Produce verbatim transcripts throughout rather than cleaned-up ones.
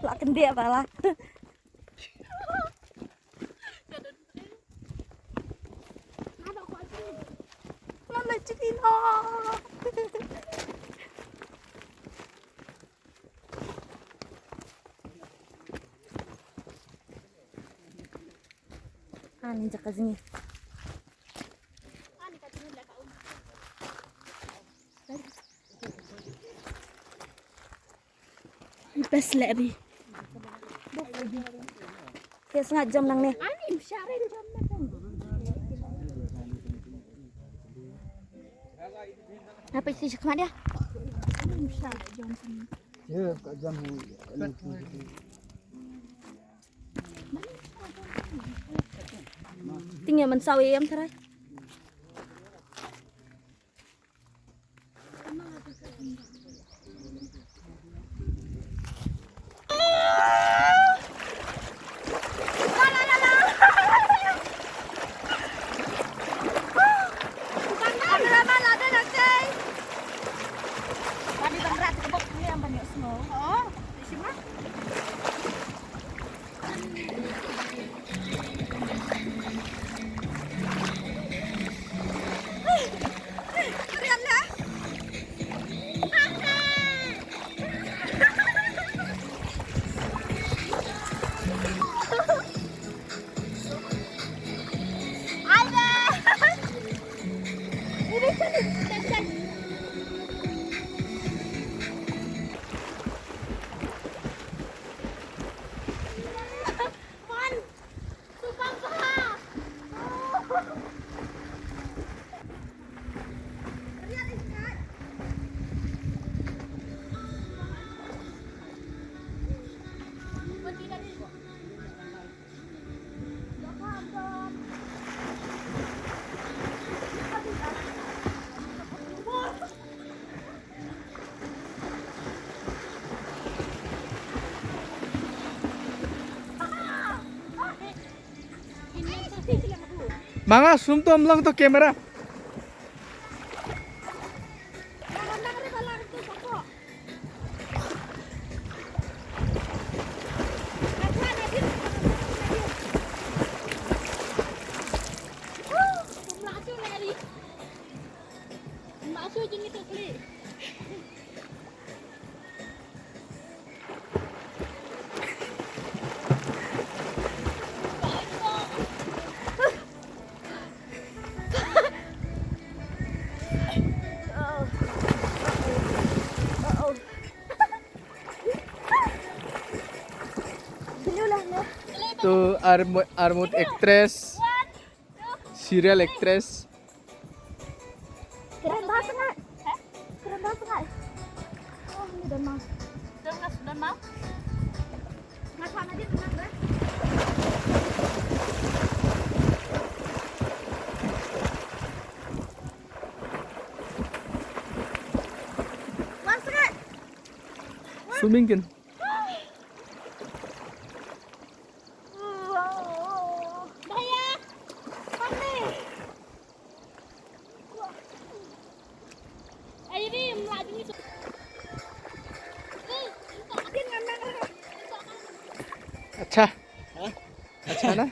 La kyndit ba la. La la chini no. Ani jaka jini. Best leh bi. Ke snga jam nang ne. Ani msharin jam na kan. Apa isi khmat dia? Ani msharin jam. Ya, ka jam. Tinggal mensawi yang terakhir. Manga sum to amlang to camera. To ar mut, ar mut actress, serial actress. Kren ba sangat. Kren ba sangat. Oh, ni dah mau. Dah mas, dah mau. Mas, mana dia tenang, dah? Swimming kan? Acha. Acha na.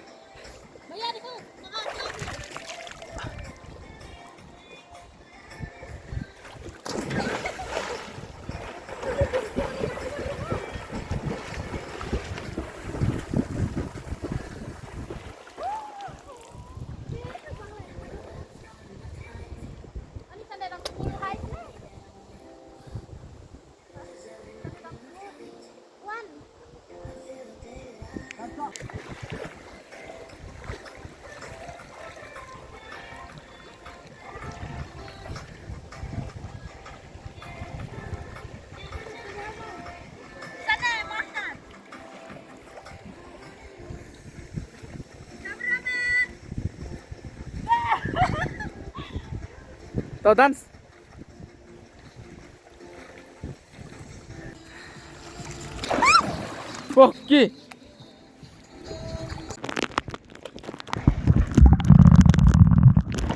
To dance. Poki.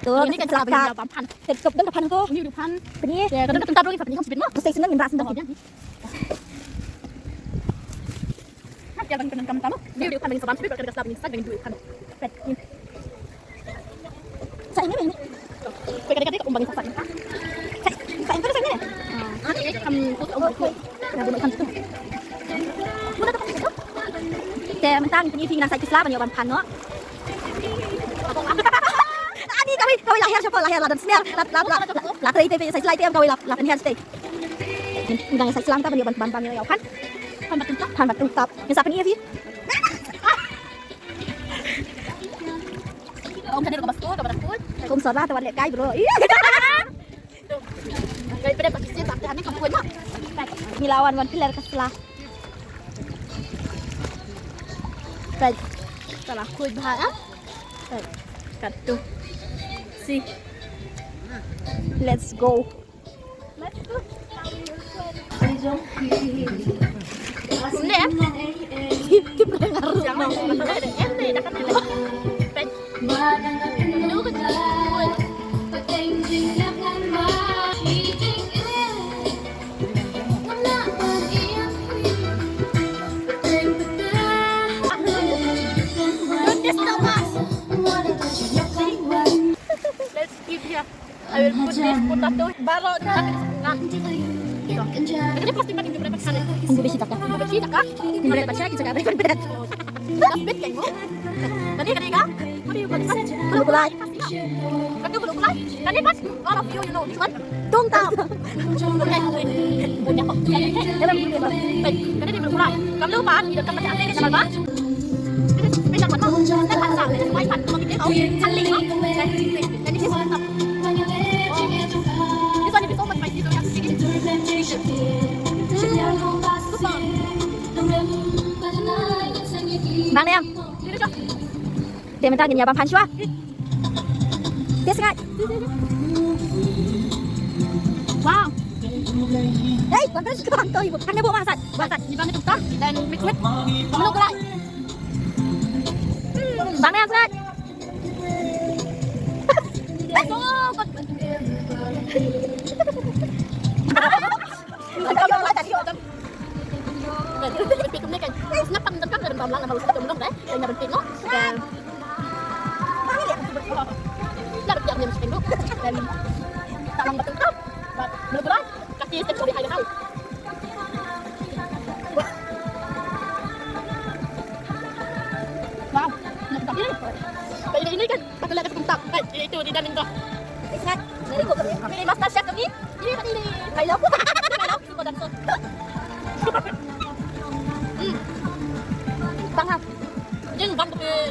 Tu, ini kan selalu beli bam pan. Kop dong pan tu. Ini udah pan. Peni. Ya, kadang kita taruh ini pan, ini kan sipit mah. Mesti senang minta senang. Hap ïa ban pyndonkam tam. Dei u dei u khan ban ïa sa bam sha phi, bad ka dei ka sla ban ïa sa ban ïa u khan. Sa ine, ine. Phi ka dei ka dei ka um ban ïa sa. Sa, sa ine, sa ine. Ah, ane, eh, kam, tu, um, tu. Ka dei u khan tu. Bun na tu khan tu. Te mynta ngi pynïaid phi ngan sa ïa ki sla ban ïa u bam khan noh. Ani kawei, kawei la hiar sha pha, la hiar la dang snier. La, la, la, la trei te phi sa ïa slai te em kawei la, la pynhiar sha te. Ngan sa ïa sla mynta ban ïa u bam, bam, bam ïa u khan. Khan ba tungtap. Khan ba tungtap. Ngan sa pynïaid phi. Ong ka dei ka baskul, ka baskul. Kum sora te wan lehkai bro. Ih. Ngai pyneh ka kisi tak te hani ka bun ma. Ngi la wan wan pynleh ka sla. Right. Ka la khuid bha em. Right. Kat tu. See. Let's go. Let's keep here. I will put this potato. Baroh na. Ini plastik kan, ini berapa kali? Ini berapa kali? Ini berapa kali? Ini berapa kali? Ini berapa kali? Tadi kali ka? What do you call it? Bulu kulai. Kata bulu kulai. Tadi pas all of you, you know this one. Tungtap. Tadi bulu kulai. Kamu lupa, tidak dapat cantik sama apa? This is special one. This is white one. This is white one. And this is tungtap. This one is so much spicy, so you have to take it. Bang Liam. Te mynta ngin ïa bam pan shuwa. Te sngaid. Wow. Hey, bam pan shuwa, bam to ibu. Kan ibu masak, masak. Ibang itu tam dan mix with. Menu gulai. Bang Liam sngaid. Hey, oh, Wow. Ini kan, pakai lada sebentar. Baik, itu di dalam tu. Ini master chef kami. Ini, ini. Hello. Hello. Hmm. Bang, ha. Jeng bang ke.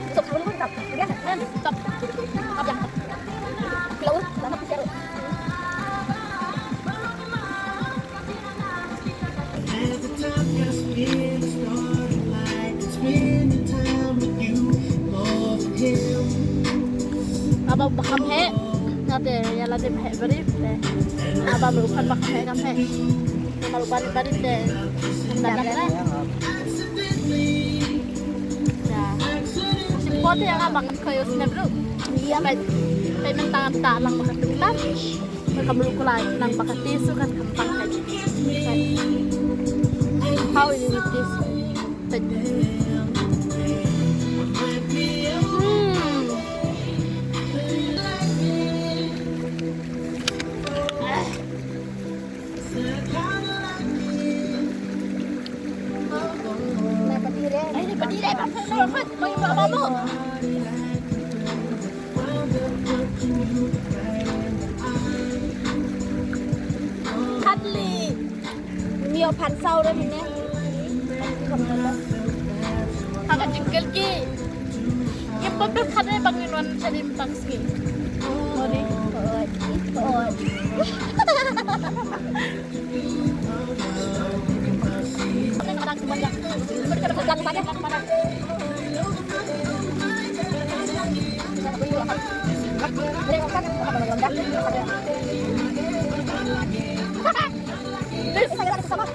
Stop, stop, stop. Stop. Stop, ya. Hello, selamat siang. Aba ba kham heh, nate ïa lade ba heh bari te. Aba ba u khan ba kham heh kham heh. Aba ba bari bari te. Nda nda. Ya. Sipot ïa nga ba ngan koy use ne bro. Ïa. Bai, bai mynta ngan tah lang ba ka tuk tam. Ka mluh kulai nang ba ka taste kan kham pang ka. How is it taste? Hmm. Hadley. Mio phan saw re mine. Haka jingkel ki. Ye pepel khade bang ngi wan chari bang sngi. Ori. Oi. Oi.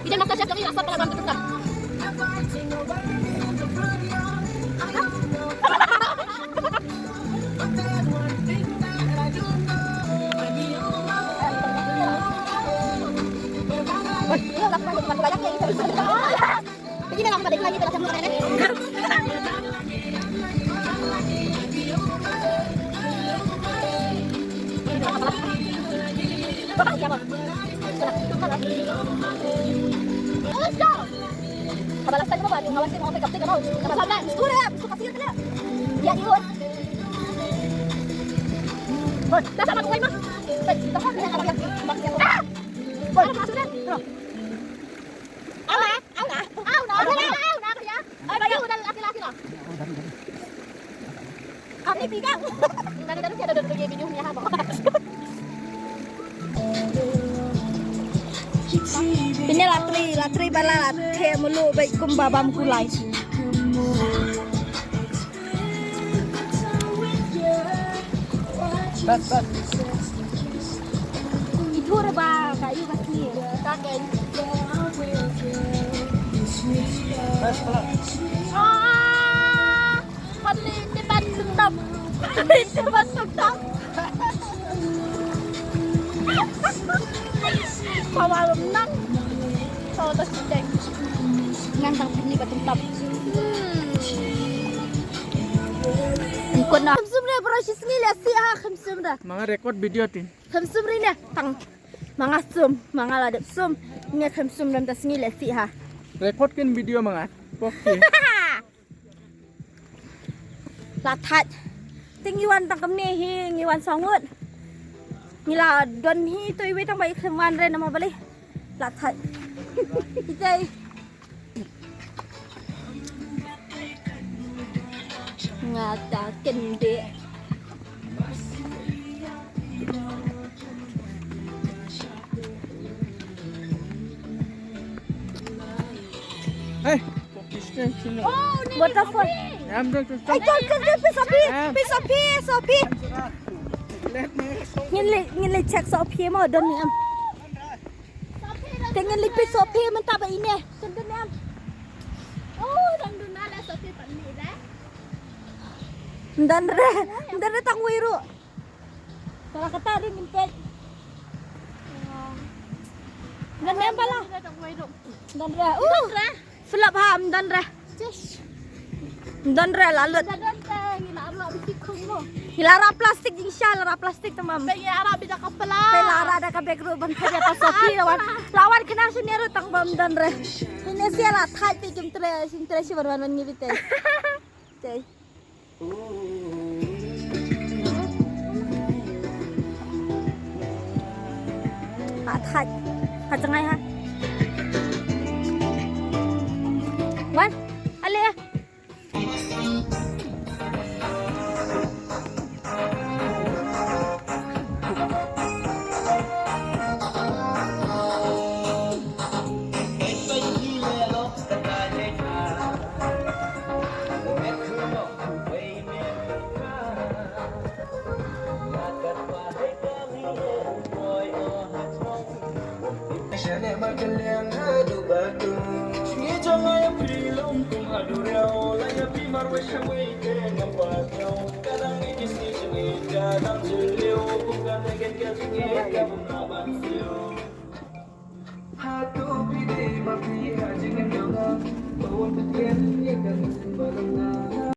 Kita makan chef kami asal pala bantu tukang. Pynne la trei, la trei ba la, la theh mluh bad kumba bam kulai. Bas, bas. Itu re ba, kayu bas ni. Ka ken. Bas, bas. Ah, pali ni ban tutup. Pali ni ban tutup. Pawal menang. Pawal tas ceng. Ngan tang pini ba tutup. Hmm. Ikut na. Kham sum re, bro, shi sngi leh sih ha, kham sum re. Ma nga record video tin. Kham sum re ne, tang. Ma nga sum, ma nga la dep sum. Nge kham sum re, ta sngi leh sih ha. Record kin video ma nga. Pok ki. La thait. Te ngi wan tang kumne hi, ngi wan saw ngut. Ngi la don hi, to iwei tang ba i khlem wan re namar balei. La thait. Itei. Nga ta kynde. Hey. What the fuck? Hey, chal, chal, chal, phi soh phi, phi soh phi, soh phi. Ngin leit, ngin leit check soh phi mo, don ne em. Te ngin leit peit soh phi mynta ba ine. Don ne em. Oh, don ne em. Don re, don re tang wei ruh. Kala kata ri ngin peit. Don ne em bala. Don re. Uh. Philip ha, don re. Don re la lut. Ngi la rah plastik jingshisha, la rah plastik tamam. Pe la rah da ka bag ruh ban thait ïa ka soh phi la wan. La wan khnang shu ne ruh tang bam don re. Hynne sha la thait te kim tre, shin tre shi wan wan ngi bite. Te. Ha thait. Ha jngai ha. Wan. Ale.